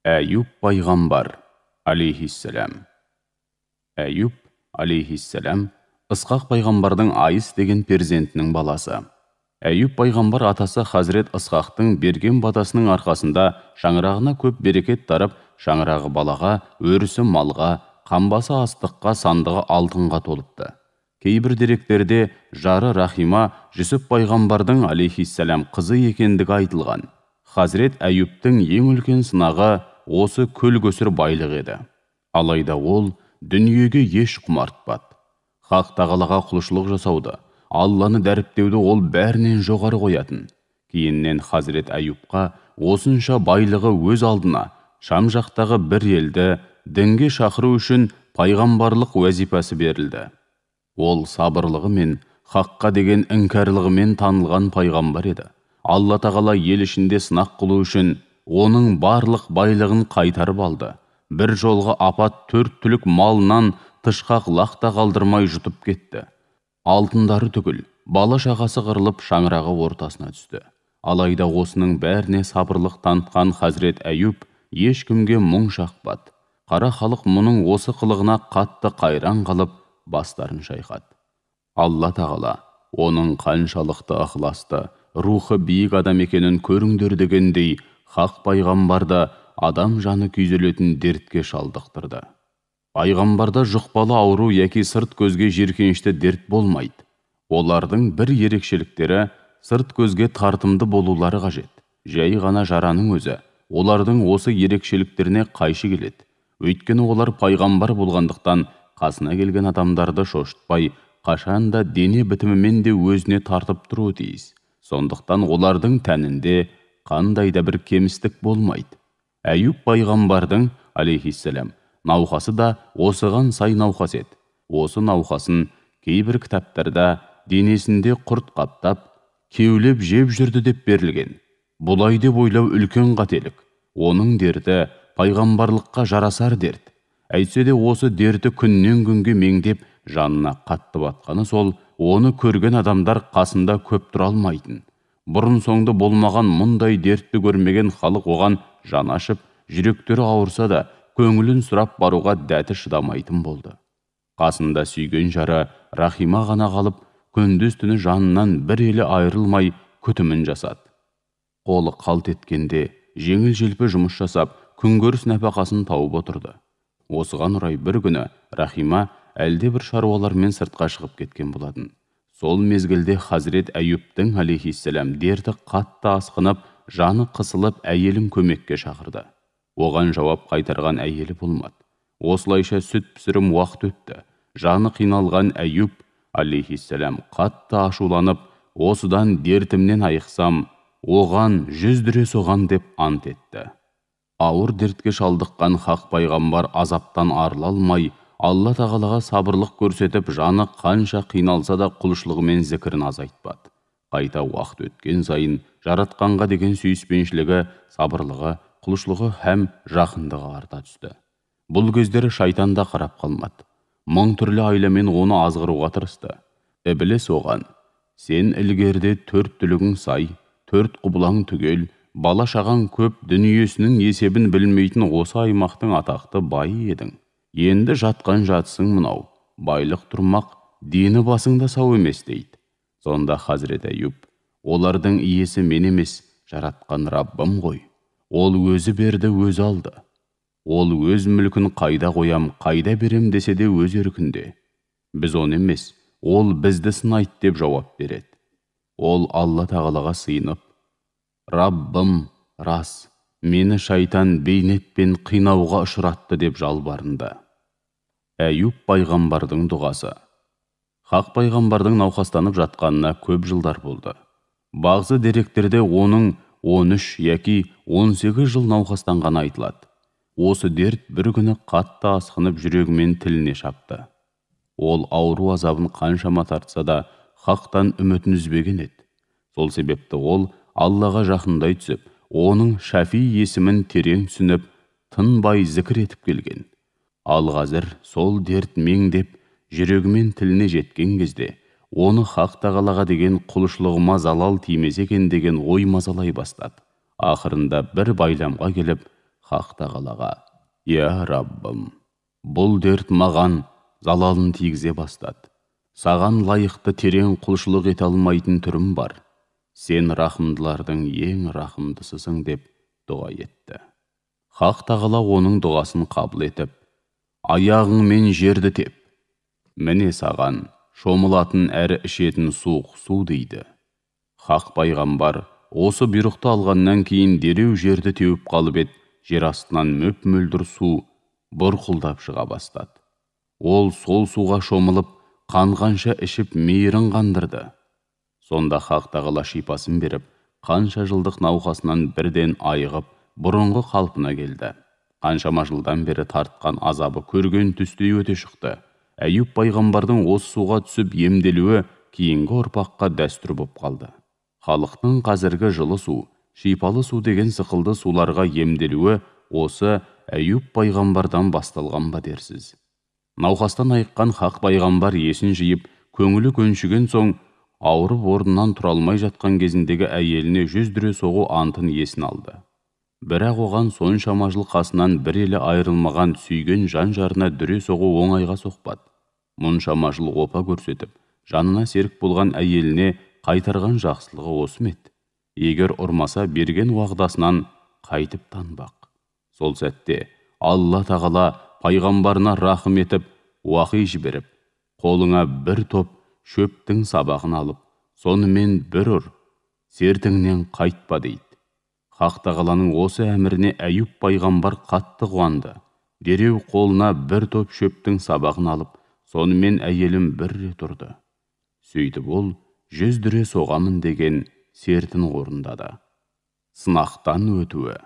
Әйүп пайғамбар, алейхиссалам. Әйүп, алейхиссалам, Ысқақ пайғамбардың Айыс деген перзентінің баласы. Әйүп пайғамбар атасы Хазірет Ысқақтың берген батасының арқасында шаңырағына көп берекет тарап, шаңырағы балаға, өрісі малға, қамбасы астыққа, сандығы алтынға толыпты. Кейбір деректерде жары Рахима Жүсіп пайғамбардың алейхиссалам қызы екендігі айтылған. Хазірет Әйүптің ең үлкен сынағы осы көл-көсір байлық еді. Алайда ол дүниеге еш құмартпады. Хақ тағалаға құлшылық жасауды, Алланы дәріптеуді ол бәрінен жоғары қоятын. Кейіннен Хазірет Әйүпқа осынша байлығы өз алдына, Шам жақтағы бір елді дінге шақыру үшін пайғамбарлық уәзипасы берілді. Ол сабырлығы мен хаққа деген іңкәрлығымен танылған пайғамбар еді. Алла тағала ел ішінде сынақ қылу үшін оның барлық байлығын қайтарып алды. Бір жолғы апат төрт түлік малынан тышқақ лақ та қалдырмай жұтып кетті. Алтындары түгіл, бала шағасы қырылып шаңырағы ортасына түсті. Алайда осының бәріне сабырлық танытқан Хазірет Әйүп ешкімге мұң шақпады. Қара халық мұның осы қылығына қатты қайран қалып, бастарын шайқады. Алла тағала оның қаншалықты ықыласты, рухы биік адам екенін көріңдер дегендей, хақ пайғамбарды адам жаны күйзелетін дертке шалдықтырды. Пайғамбарда жұқпалы ауру яки сырт көзге жиіркенішті дерт болмайды. Олардың бір ерекшеліктері сырт көзге тартымды болулары қажет. Жай ғана жараның өзі олардың осы ерекшеліктеріне қайшы келеді. Өйткені олар пайғамбар болғандықтан қасына келген адамдарды шошытпай, қашанда дене бітімімен де өзіне тартып тұруы тиіс. Сондықтан олардың тәнінде қандай да бір кемістік болмайды. Әйүп пайғамбардың, алейхиссалам, науқасы да осыған сай науқас еді. Осы науқасын кейбір кітаптарда денесінде құрт қаптап, кеулеп жеп жүрді деп берілген. Бұлай деп ойлау үлкен қателік. Оның дерті пайғамбарлыққа жарасар дерт. Әйтсе де осы дерті күннен күнге меңдеп, жанына қатты батқаны сол, оны көрген адамдар қасында көп тұра алмайтын. Бұрын соңды болмаған мұндай дертті көрмеген халық оған жан ашып, жүректері ауырса да, көңілін сұрап баруға дәті шыдамайтын болды. Қасында сүйген жары Рахима ғана қалып, күндіз түні жанынан бір елі айырылмай күтімін жасады. Қолы қалт еткенде жеңіл-желпі жұмыс жасап, күнкөріс нәпақасын тауып отырды. Осыған орай бір күні Рахима әлде бір шаруалармен сыртқа шығып кеткен болатын. Сол мезгілде Хазірет Әйүптің алейхиссалам дерті қатты асқынып, жаны қысылып әйелін көмекке шақырды. Оған жауап қайтарған әйелі болмады. Осылайша сүт пісірім уақыт өтті. Жаны қиналған Әйүп алейхиссалам қатты ашуланып, осыдан дертімнен айықсам, оған жүз дүре соған деп ант етті. Ауыр дертке шалдыққан хақ пайғамбар азаптан арыла алмай, Алла тағалаға сабырлық көрсетіп, жаны қанша қиналса да құлшылығымен зікірін азайтпады. Қайта уақыт өткен сайын жаратқанға деген сүйіспеншілігі, сабырлығы, құлшылығы һәм жақындығы арта түсті. Бұл кездері шайтан да қарап қалмады. Мың түрлі айламен оны азғыруға тырысты. Ібіліс оған: сен ілгерде төрт түлігің сай, төрт құбылаң түгел, бала шағаң көп, дүниесінің есебін білмейтін осы аймақтың атақты байы едің. Енді жатқан жатсың мынау, байлық тұрмақ, дені басың да сау емес дейді. Сонда Хазірет Әйүп: олардың иесі мен емес, жаратқан Раббым ғой. Ол өзі берді, өзі алды. Ол өз мүлкін қайда қоям, қайда берем десе де өз еркінде. Біз оны емес, ол бізді сынайды деп жауап береді. Ол Алла тағалаға сыйынып, Раббым, рас, мені шайтан бейнетпен қинауға ұшыратты деп жалбарынды. Әйүп пайғамбардың дұғасы. Хақ пайғамбардың науқастанып жатқанына көп жылдар болды. Бағзы деректерде оның 13 яки 18 жыл науқастанғаны айтылады. Осы дерт бір күні қатты асқынып жүрегімен тіліне шапты. Ол ауру азабын қаншама тартса да, хақтан үмітін үзбеген еді. Сол себепті ол Аллаға жақындай түсіп, оның Шафи есімін терең түсініп, тынбай зікір етіп келген. Ал қазір сол дерт меңдеп, жүрегімен тіліне жеткен кезде, оны хақ тағалаға деген құлшылығыма залал тимесе екен деген ой мазалай бастады. Ақырында бір байламға келіп, Хақ тағалаға: «Я Раббым, бұл дерт маған залалын тигізе бастады. Саған лайықты терең құлшылық ете алмайтын түрім бар. Сен рахымдылардың ең рахымдысысың», деп дұға етті. Хақ тағала оның дұғасын қабыл етіп: «Аяғыңмен жерді теп, міне саған шомылатын әрі ішетін суық су», дейді. Хақ пайғамбар осы бұйрықты алғаннан кейін дереу жерді теуіп қалып еді, жер астынан мөп-мөлдір су бұрқылдап шыға бастады. Ол сол суға шомылып, қанғанша ішіп мейірін қандырды. Сонда Хақ тағала шипасын беріп, қанша жылдық науқасынан бірден айығып, бұрынғы қалпына келді. Қаншама жылдан бері тартқан азабы көрген түстей өте шықты. Әйүп пайғамбардың осы суға түсіп емделуі кейінгі ұрпаққа дәстүр боп қалды. Халықтың қазіргі жылы су, шипалы су деген сықылды суларға емделуі осы Әйүп пайғамбардан басталған ба дерсіз. Науқастан айыққан Хақ пайғамбар есін жиып, көңілі көншіген соң, ауырып орнынан тұра алмай жатқан кезіндегі әйеліне 100 дүре соғу антын есін алды. Бірақ оған соншама жыл қасынан бір елі айырылмаған сүйген жан жарына дүре соғу оңайға соқпады. Мұншама жыл опа көрсетіп, жанына серік болған әйеліне қайтарған жақсылығы осы ма еді? Егер ұрмаса, берген уағдасынан қайтып танбақ. Сол сәтте Алла тағала пайғамбарына рахым етіп, уақи жіберіп, «Қолыңа бір топ шөптің сабағын алып, сонымен бір ұр, сертіңнен қайтпа», дейді. Хақ тағаланың осы әміріне Әйүп пайғамбар қатты қуанды. Дереу қолына бір топ шөптің сабағын алып, сонымен әйелін бір рет ұрды. Сөйтіп ол 100 дүре соғамын деген сертін орындады. Сынақтан өтуі.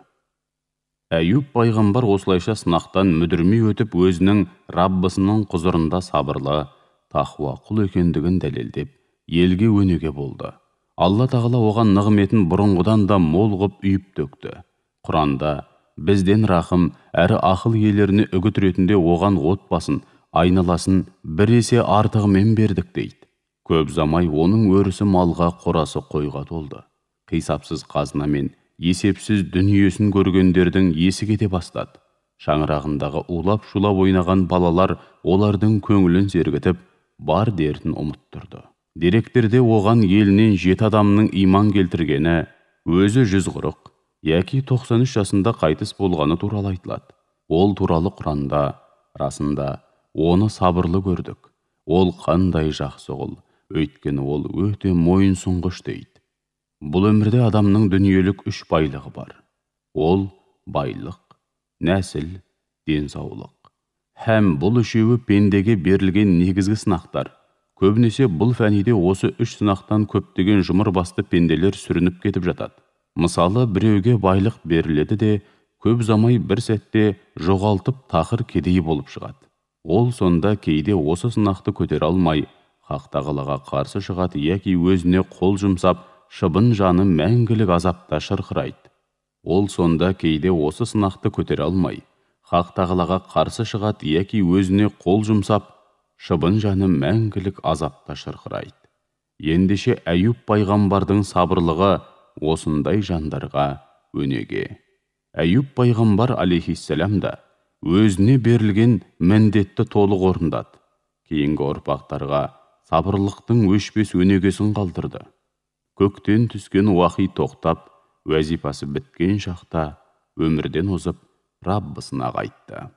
Әйүп пайғамбар осылайша сынақтан мүдірмей өтіп, өзінің Раббысының құзырында сабырлы, тақуа құл екендігін дәлелдеп, елге өнеге болды. Алла тағала оған нығметін бұрынғыдан да мол ғып үйіп төкті. Құранда бізден рахым әрі ақыл иелеріне үгіт ретінде оған отбасын, айналасын бір есе артығымен бердік дейді. Көп ұзамай оның өрісі малға, қорасы қойға толды. Қисапсыз қазынамен есепсіз дүниесін көргендердің есі кете бастады. Шаңырағындағы улап-шулап ойнаған балалар олардың көңілін сергітіп, бар дертін ұмыттырды. Деректерде оған елінен 7 адамның иман келтіргені, өзі 140, яки 93 жасында қайтыс болғаны туралы айтылады. Ол туралы Құранда: «Расында, оны сабырлы көрдік. Ол қандай жақсы құл, өйткені ол өте мойынсұнғыш», дейді. Бұл өмірде адамның дүниелік 3 байлығы бар. Ол байлық, нәсіл, денсаулық. Һәм бұл үшеуі пендеге берілген негізгі сынақтар. Көбінесе бұл фәниде осы 3 сынақтан көптеген жұмыр басты пенделер сүрініп кетіп жатады. Мысалы, біреуге байлық беріледі де, көп ұзамай бір сәтте жоғалтып тақыр кедей болып шығады. Ол сонда кейде осы сынақты көтере алмай, Хақ тағалаға қарсы шығады, яки өзіне қол жұмсап, шыбын жаны мәңгілік азапта шырқырайды. Ол сонда кейде осы сынақты көтере алмай, Хақ тағалаға қарсы шығады, яки өзіне қол жұмсап, шыбын жаны мәңгілік азапта шырқырайды. Ендеше Әйүп пайғамбардың сабырлығы осындай жандарға өнеге. Әйүп пайғамбар алейхиссалам да өзіне берілген міндетті толық орындады. Кейінгі ұрпақтарға сабырлықтың өшпес өнегесін қалдырды. Көктен түскен уақи тоқтап, уәзипасы біткен шақта өмірден озып, Раббысына қайтты.